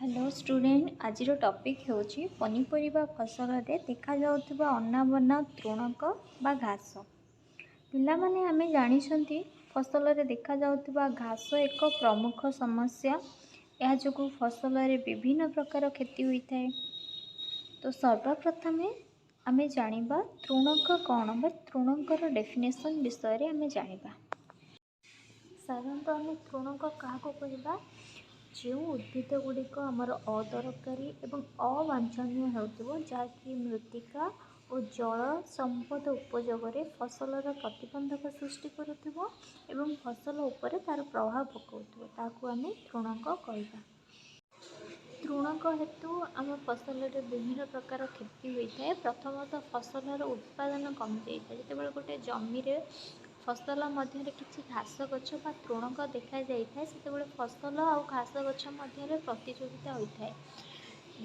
Hello student, ଆଜିର topic ହେଉଛି ପନିପରିବା ଫସଲରେ ଦେଖାଯାଉଥିବା ଅନାବନା ତୃଣକ ବା ଘାସ। ପିଲାମାନେ, ଆମେ ଜାଣିଛନ୍ତି ଫସଲରେ ଦେଖାଯାଉଥିବା ଘାସ ଏକ ପ୍ରମୁଖ ସମସ୍ୟା। ଏହା ଯୋଗୁଁ ଫସଲରେ ବିଭିନ୍ନ ପ୍ରକାର କ୍ଷତି ହୋଇଥାଏ। ତ ସର୍ବପ୍ରଥମେ ଆମେ ଜାଣିବା ତୃଣକ କ'ଣ ବା ତୃଣକର ଡେଫିନେସନ୍ ବିଷୟରେ ଆମେ ଜାଣିବା। ସାଧାରଣତଃ ଆମେ ତୃଣକ କାହାକୁ କହିବା? ଯେଉଁ ଉଦ୍ଭିଦ ଗୁଡ଼ିକ ଆମର ଅଦରକାରୀ ଏବଂ ଅବାଞ୍ଛନୀୟ ହେଉଥିବ, ଯାହାକି ମୃତ୍ତିକା ଓ ଜଳ ସମ୍ପଦ ଉପଯୋଗରେ ଫସଲର ପ୍ରତିବନ୍ଧକ ସୃଷ୍ଟି କରୁଥିବ ଏବଂ ଫସଲ ଉପରେ ତା'ର ପ୍ରଭାବ ପକାଉଥିବ, ତାହାକୁ ଆମେ ତୃଣକ କହିବା। ତୃଣକ ହେତୁ ଆମ ଫସଲରେ ବିଭିନ୍ନ ପ୍ରକାର କ୍ଷତି ହୋଇଥାଏ। ପ୍ରଥମତଃ ଫସଲର ଉତ୍ପାଦନ କମିଯାଇଥାଏ। ଯେତେବେଳେ ଗୋଟେ ଜମିରେ ଫସଲ ମଧ୍ୟରେ କିଛି ଘାସ ଗଛ ବା ତୃଣକ ଦେଖାଯାଇଥାଏ, ସେତେବେଳେ ଫସଲ ଆଉ ଘାସ ଗଛ ମଧ୍ୟରେ ପ୍ରତିଯୋଗିତା ହୋଇଥାଏ,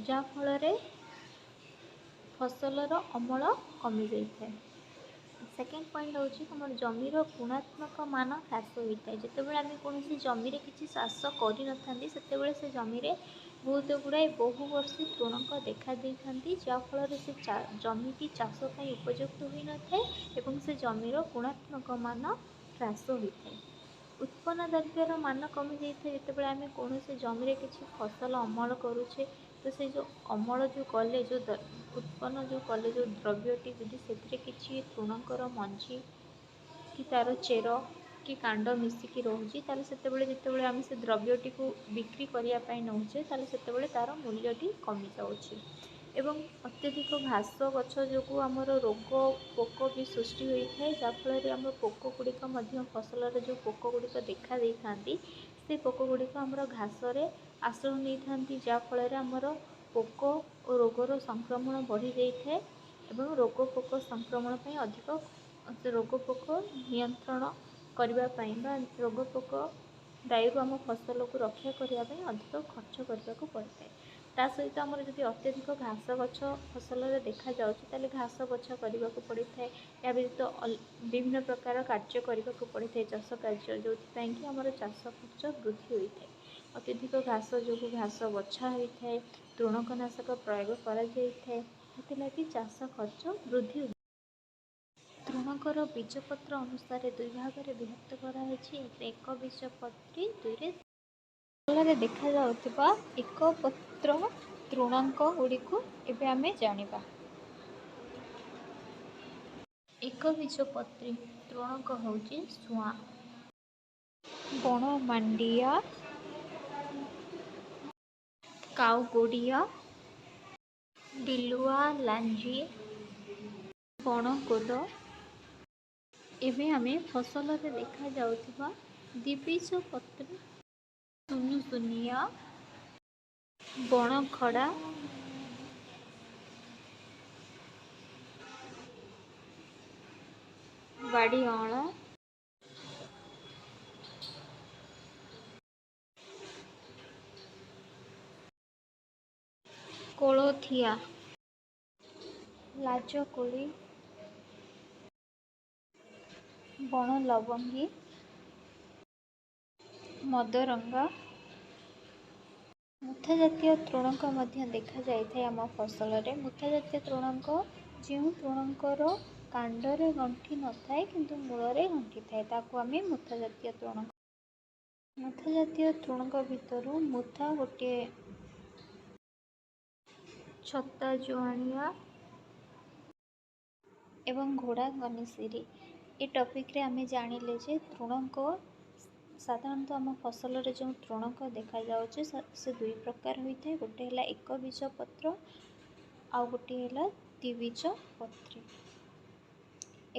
ଯାହାଫଳରେ ଫସଲର ଅମଳ କମିଯାଇଥାଏ। ସେକେଣ୍ଡ ପଏଣ୍ଟ ହେଉଛି ତୁମର ଜମିର ଗୁଣାତ୍ମକ ମାନ ହ୍ରାସ ହୋଇଥାଏ। ଯେତେବେଳେ ଆମେ କୌଣସି ଜମିରେ କିଛି ଚାଷ କରିନଥାନ୍ତି, ସେତେବେଳେ ସେ ଜମିରେ ବହୁତ ଗୁଡ଼ାଏ ବହୁବର୍ଷୀ ତୃଣକ ଦେଖା ଦେଇଥାନ୍ତି, ଯାହାଫଳରେ ସେ ଜମିଟି ଚାଷ ପାଇଁ ଉପଯୁକ୍ତ ହୋଇନଥାଏ ଏବଂ ସେ ଜମିର ଗୁଣାତ୍ମକ ମାନ ହ୍ରାସ ହୋଇଥାଏ। ଉତ୍ପନ୍ନ ଦ୍ରବ୍ୟର ମାନ କମିଯାଇଥାଏ। ଯେତେବେଳେ ଆମେ କୌଣସି ଜମିରେ କିଛି ଫସଲ ଅମଳ କରୁଛେ, ତ ସେ ଯେଉଁ ଅମଳ ଯେଉଁ କଲେ, ଯେଉଁ ଉତ୍ପନ୍ନ ଯେଉଁ କଲେ, ଯେଉଁ ଦ୍ରବ୍ୟଟି, ଯଦି ସେଥିରେ କିଛି ତୃଣଙ୍କର ମଞ୍ଜି କି ତା'ର ଚେର କି କାଣ୍ଡ ମିଶିକି ରହୁଛି, ତାହେଲେ ସେତେବେଳେ ଯେତେବେଳେ ଆମେ ସେ ଦ୍ରବ୍ୟଟିକୁ ବିକ୍ରି କରିବା ପାଇଁ ନେଉଛେ, ତାହେଲେ ସେତେବେଳେ ତା'ର ମୂଲ୍ୟଟି କମିଯାଉଛି। ଏବଂ ଅତ୍ୟଧିକ ଘାସ ଗଛ ଯୋଗୁଁ ଆମର ରୋଗ ପୋକ ବି ସୃଷ୍ଟି ହୋଇଥାଏ, ଯାହାଫଳରେ ଆମର ପୋକ ଗୁଡ଼ିକ ମଧ୍ୟ ଫସଲରେ ଯେଉଁ ପୋକ ଗୁଡ଼ିକ ଦେଖା ଦେଇଥାନ୍ତି, ସେ ପୋକ ଗୁଡ଼ିକ ଆମର ଘାସରେ ଆଶ୍ରୟ ନେଇଥାନ୍ତି, ଯାହାଫଳରେ ଆମର ପୋକ ଓ ରୋଗର ସଂକ୍ରମଣ ବଢ଼ିଯାଇଥାଏ ଏବଂ ରୋଗ ପୋକ ସଂକ୍ରମଣ ପାଇଁ ଅଧିକ ସେ ରୋଗ ପୋକ ନିୟନ୍ତ୍ରଣ କରିବା ପାଇଁ ବା ରୋଗ ପୋକ ଦାୟରୁ ଆମ ଫସଲକୁ ରକ୍ଷା କରିବା ପାଇଁ ଅଧିକ ଖର୍ଚ୍ଚ କରିବାକୁ ପଡ଼ିଥାଏ। ତା ସହିତ ଆମର ଯଦି ଅତ୍ୟଧିକ ଘାସ ଗଛ ଫସଲରେ ଦେଖାଯାଉଛି, ତାହେଲେ ଘାସ ବଛା କରିବାକୁ ପଡ଼ିଥାଏ। ଏହା ବ୍ୟତୀତ ବିଭିନ୍ନ ପ୍ରକାର କାର୍ଯ୍ୟ କରିବାକୁ ପଡ଼ିଥାଏ, ଚାଷ କାର୍ଯ୍ୟ, ଯେଉଁଥିପାଇଁ କି ଆମର ଚାଷ ଖର୍ଚ୍ଚ ବୃଦ୍ଧି ହୋଇଥାଏ। ଅତ୍ୟଧିକ ଘାସ ଯୋଗୁଁ ଘାସ ବଛା ହୋଇଥାଏ, ତୃଣକନାଶକ ପ୍ରୟୋଗ କରାଯାଇଥାଏ, ସେଥିଲାଗି ଚାଷ ଖର୍ଚ୍ଚ ବୃଦ୍ଧି। ତୃଣକର ବୀଜପତ୍ର ଅନୁସାରେ ଦୁଇ ଭାଗରେ ବିଭକ୍ତ କରାଯାଇଛି, ଏକ ବୀଜପତ୍ରୀ, ଦୁଇରେ ଫସଲରେ ଦେଖାଯାଉଥିବା ଏକପତ୍ର ତୃଣଙ୍କ ଗୁଡ଼ିକୁ ଏବେ ଆମେ ଜାଣିବା। ଏକ ବୀଜପତ୍ରୀ ତୃଣକ ହେଉଛି ସୁଆଁ, ବଣ ମାଣ୍ଡିଆ, କାଉଗୁଡ଼ିଆ, ବିଲୁଆ ଲାଞ୍ଜି, ବଣକୋଦ। ଏବେ ଆମେ ଫସଲରେ ଦେଖାଯାଉଥିବା ଦ୍ୱିବୀଜପତ୍ରୀ ସୁନୁସୁନିଆ, ବଣଖଡ଼ା, ବାଡ଼ିଅଁଳା, କୋଳଥିଆ, ଲାଜକୁଳି, ବଣ ଲବଙ୍ଗୀ, ମଦରଙ୍ଗା। ମୁଥା ଜାତୀୟ ତୃଣକ ମଧ୍ୟ ଦେଖାଯାଇଥାଏ ଆମ ଫସଲରେ। ମୁଥା ଜାତୀୟ ତୃଣକ ଯେଉଁ ତୃଣଙ୍କର କାଣ୍ଡରେ ଗଣ୍ଠି ନଥାଏ କିନ୍ତୁ ମୂଳରେ ଗଣ୍ଠି ଥାଏ, ତାକୁ ଆମେ ମୁଥା ଜାତୀୟ ତୃଣକ। ମୁଥା ଜାତୀୟ ତୃଣକ ଭିତରୁ ମୁଥା ଗୋଟିଏ, ଛତା ଜୁଆଣିଆ ଏବଂ ଘୋଡ଼ା ଗନିସିରି। ଏ ଟପିକ୍ରେ ଆମେ ଜାଣିଲେ ଯେ ତୃଣକ ସାଧାରଣତଃ ଆମ ଫସଲରେ ଯେଉଁ ତୃଣକ ଦେଖାଯାଉଛି, ସେ ଦୁଇ ପ୍ରକାର ହୋଇଥାଏ। ଗୋଟେ ହେଲା ଏକ ବୀଜପତ୍ର, ଆଉ ଗୋଟିଏ ହେଲା ଦ୍ୱିବୀଜପତ୍ରୀ।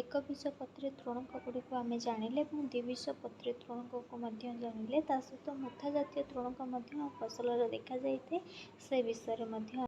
ଏକ ବୀଜପତ୍ରୀ ତୃଣକ ଗୁଡ଼ିକୁ ଆମେ ଜାଣିଲେ ଏବଂ ଦ୍ୱିବୀଜପତ୍ରୀ ତୃଣକକୁ ମଧ୍ୟ ଜାଣିଲେ। ତା ସହିତ ମୁଥା ଜାତୀୟ ତୃଣକ ମଧ୍ୟ ଆମ ଫସଲରେ ଦେଖାଯାଇଥାଏ, ସେ ବିଷୟରେ ମଧ୍ୟ